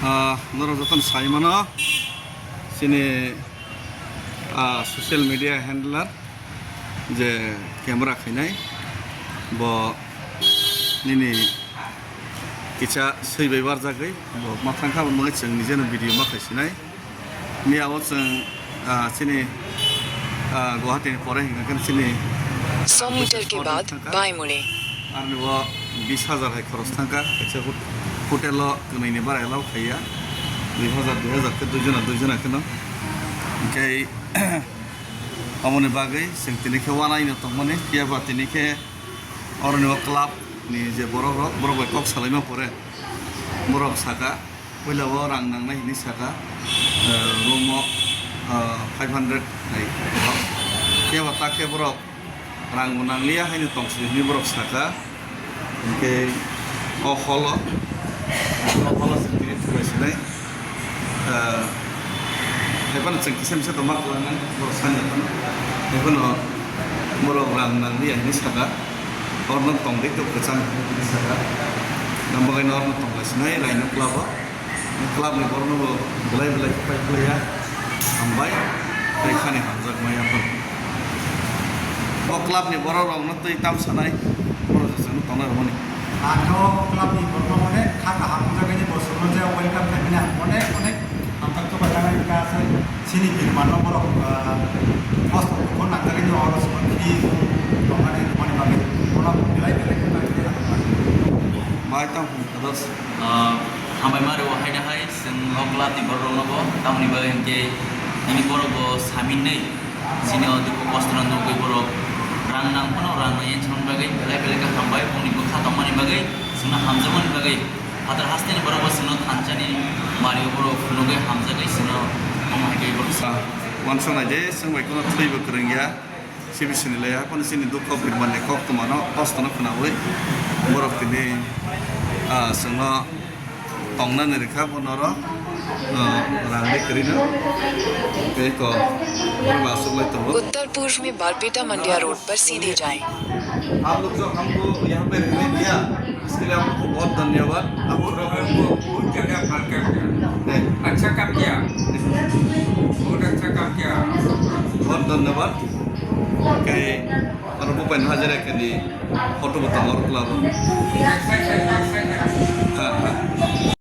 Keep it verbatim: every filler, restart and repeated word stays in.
Ah, norok jotono sai mano, chini, ah, social media handler je camera khainai, bo nini kisa swi bai barjagwi, bo ma thangkha, bo mwnwi chwng nijeno video ma khaisinai. Miya o chwng, ah, chini, ah, Guwahati ni pore hingkha khe chini, ah, Song meter ke baad thangkha. Bhai mule. Arni o bis hajar hai khoros thangkha, kaisa hot-, hotel o kwnwi ni bara allow khaiya. Dui hajar, dui hajar khe dui jona, dui jona kheno. Hingkhe, omoni bagwi chwng tini khe uanaino tongmani, phiya ba tini khe oroni o club ni je borok rok, borok bai kok salaima pore borok saka, puila o rang nangnai hinwi saka, eh, room o, eh, five hundred hai. Phiya ba ta khe borok rang bo nangliya haino tongsi hinwi borok saka. Hingkhe o hall o, o hall o chwng tini thubai sinai. Ah, haiphano chwng kisa misa tongma kwlangnai, borok sani phano. Haiphano borok rang nangliya hinwi saka, "Orno tongdi, kwchang," hinwi saka. Nang bagwino orno tonglasinai, Rhino Club o. Club ni borokno bo belai belai khe pai phlaiya. Hambai, tei khani hamjak maya phano. O club ni borok rok no twi tam sanai, borok rok chwng tongnai rok mani. Ang khe o club ni borok no mane kha kaham wngjakgwi ni bo chwng no je welcome khaimani ang onek onek hamjak chubaijak nai wngkha aswk chini birman no borok, ah, kosto dukho nangjagwi ni oro chwng no khini tongnani rwmani bagwi bono belai belai khe pai khe hamjak. Bai tang hum others. Ah, hambai ma rwo haino hai. Chwng o club ni borok rok no bo tamoni bagwi hinkhe nini borok bo saminwi chini o dukhu kosto no nugwi borok rang nang phano rang nang yang chwng bagwi belai belai khe hambai bongni bwkha tongmani bagwi chwngno hamjakmani bagwi phatar haste ni borok bo chwngno thansa ni mari o borok phunugwi hamjagwi chwngno omo hai khe borok. Uansuknai je chwng bai kheno thwibo kwrwng ya. C B C ni le haphano chini dukho birmani koktwmano kostono khwnawi borok tini, ah, chwngno tongnani rwkha bo norok, ah, rang bai kwrwino tei kok borok achuklai tongo. उत्तर पूर्व में बारपेटा मंडिया रोड पर सीधे जाएं। आप लोग जो हमको यहाँ पे रहने दिया, इसके लिए आपको बहुत धन्यवाद। आप पूरा हमको बहुत जगह भर कर दिया। नहीं। अच्छा काम किया। बहुत अच्छा काम किया। बहुत धन्यवाद। Khe aro bupaino hajira khe ni photo bo tongo aro club o. Ha, ha.